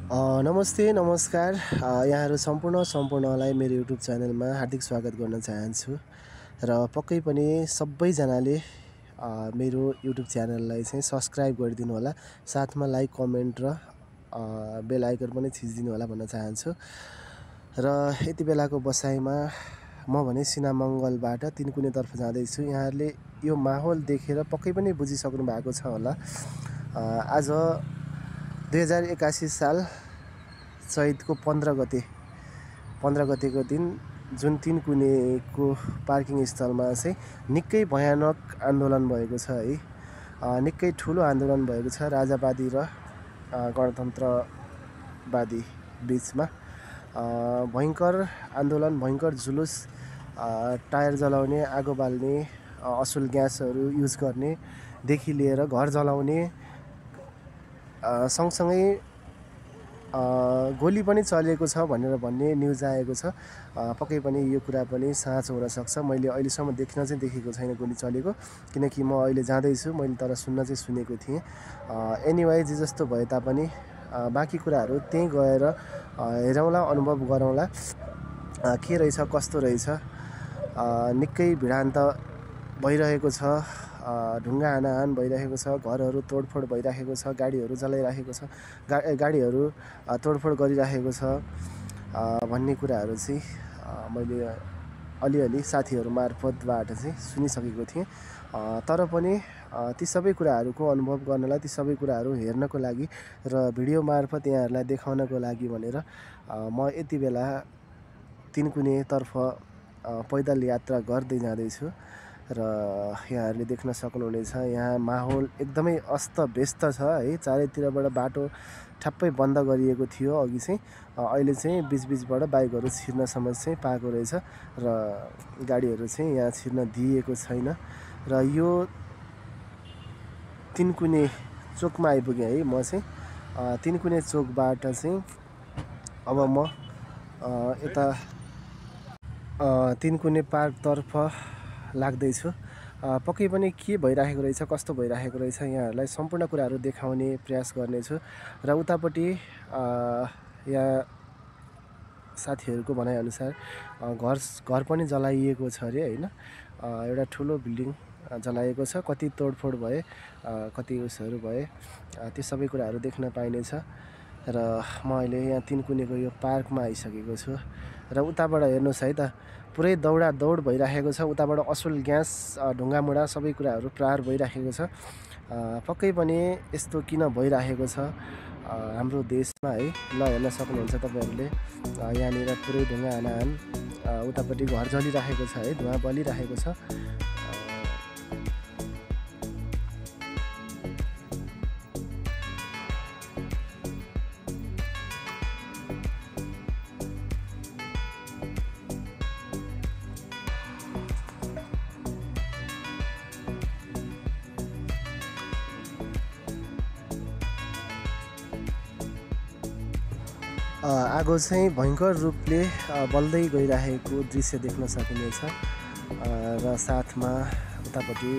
नमस्ते नमस्कार यहाँहरू सम्पूर्णलाई मेरो युट्युब च्यानलमा हार्दिक स्वागत गर्न चाहन्छु र पक्कै पनि सबैजनाले मेरो युट्युब च्यानललाई चाहिँ सब्स्क्राइब गरिदिनु होला, साथमा लाइक कमेन्ट र बेल आइकन पनि थिचिदिनु होला भन्न चाहन्छु। र यति बेलाको बसाइमा म भने सिनामङ्गलबाट तिनकुनेतर्फ जाँदैछु। यहाँहरूले यो माहौल देखेर पक्कै पनि बुझिसक्नु भएको छ होला। आज 2081 साल चैतको 15 गतेको दिन जुन तिनकुनेको पार्किङ स्थलमा चाहिँ निकै भयानक आन्दोलन भएको छ है। निकै ठुलो आन्दोलन भएको छ राजावादी र गणतन्त्रवादी बिचमा। भयङ्कर आन्दोलन, भयङ्कर जुलुस, टायर जलाउने, आगो बाल्ने, असुल ग्यासहरू युज गर्नेदेखि लिएर घर जलाउने, सँगसँगै गोली पनि चलेको छ भनेर भन्ने न्युज आएको छ। पक्कै पनि यो कुरा पनि साँचो हुनसक्छ। मैले अहिलेसम्म देखेको छैन गोली चलेको, किनकि म अहिले जाँदैछु। मैले तर सुन्न चाहिँ सुनेको थिएँ। एनिवे जे जस्तो भए तापनि बाँकी कुराहरू त्यहीँ गएर हेरौँला, अनुभव गरौँला के रहेछ कस्तो रहेछ। निकै भिडान्त भइरहेको छ, ढुङ्गा हानाहान भइरहेको छ, घरहरू तोडफोड भइरहेको छ, गाडीहरू जलाइरहेको छ, गाडीहरू तोडफोड गरिरहेको छ भन्ने कुराहरू चाहिँ मैले अलिअलि साथीहरू मार्फतबाट चाहिँ सुनिसकेको थिएँ। तर पनि ती सबै कुराहरूको अनुभव गर्नलाई, ती सबै कुराहरू हेर्नको लागि र भिडियो मार्फत यहाँहरूलाई देखाउनको लागि भनेर म यति बेला तिनकुनेतर्फ पैदल यात्रा गर्दै जाँदैछु। र यहाँहरूले देख्न सक्नुहुनेछ यहाँ माहौल एकदमै अस्तव्यस्त छ है। चारैतिरबाट बाटो ठ्याप्पै बन्द गरिएको थियो अघि चाहिँ। अहिले चाहिँ बिचबिचबाट बाइकहरू छिर्नसम्म चाहिँ पाएको रहेछ र गाडीहरू चाहिँ यहाँ छिर्न दिएको छैन। र यो तिनकुने चोकमा आइपुगेँ है। म चाहिँ तिनकुने चोकबाट चाहिँ अब म यता तिनकुने पार्कतर्फ लाग्दैछु। पक्कै पनि के भइरहेको रहेछ, कस्तो भइरहेको रहेछ यहाँहरूलाई सम्पूर्ण कुराहरू देखाउने प्रयास गर्नेछु। र उतापट्टि यहाँ साथीहरूको भनाइअनुसार घर पनि जलाइएको छ अरे होइन। एउटा ठुलो बिल्डिङ जलाएको छ, कति तोडफोड भए, कति उसहरू भए, त्यो सबै कुराहरू देख्न पाइनेछ। र म अहिले यहाँ तिनकुनेको यो पार्कमा आइसकेको छु। र उताबाट हेर्नुहोस् है त, पुरै दौड भइरहेको छ। उताबाट असुल ग्यास, ढुङ्गामुढा सबै कुराहरू प्रहार भइरहेको छ। पक्कै पनि यस्तो किन भइरहेको छ हाम्रो देशमा है। ल हेर्न सक्नुहुन्छ तपाईँहरूले यहाँनिर पुरै ढुङ्गा हानाहान, उतापट्टि घर जलिरहेको छ है, धुवा बलिरहेको छ। आगो चाहिँ भयङ्कर रूपले बल्दै गइरहेको दृश्य देख्न सकिनेछ। र साथमा उतापट्टि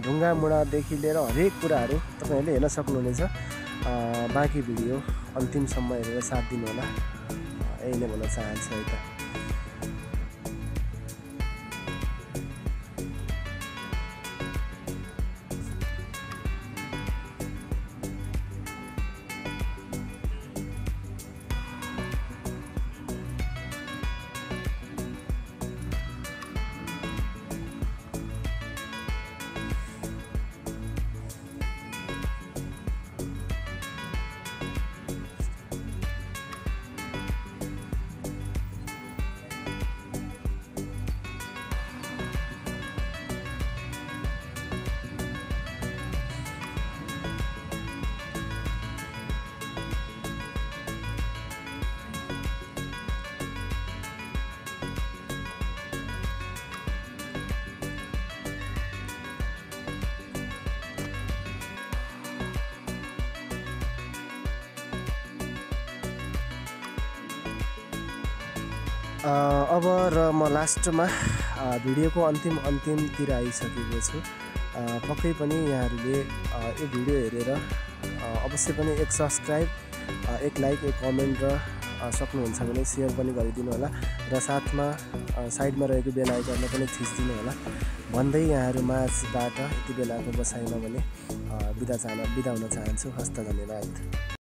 ढुङ्गा मुढादेखि लिएर हरेक कुराहरू तपाईँहरूले हेर्न सक्नुहुनेछ। बाँकी भिडियो अन्तिमसम्म हेरेर साथ दिनुहोला, यही नै भन्न चाहन्छु है त। अब र म लास्टमा भिडियोको अन्तिमतिर आइसकेको छु। पक्कै पनि यहाँहरूले यो भिडियो हेरेर अवश्य पनि एक सब्सक्राइब, एक लाइक, एक कमेन्ट र सक्नुहुन्छ भने सेयर पनि गरिदिनु होला र साथमा साइडमा रहेको बेल आइकनलाई पनि थिचिदिनु होला भन्दै यहाँहरू माझबाट यति बेलाको बसाइमा भने बिदा हुन चाहन्छु। हस्त, धन्यवाद।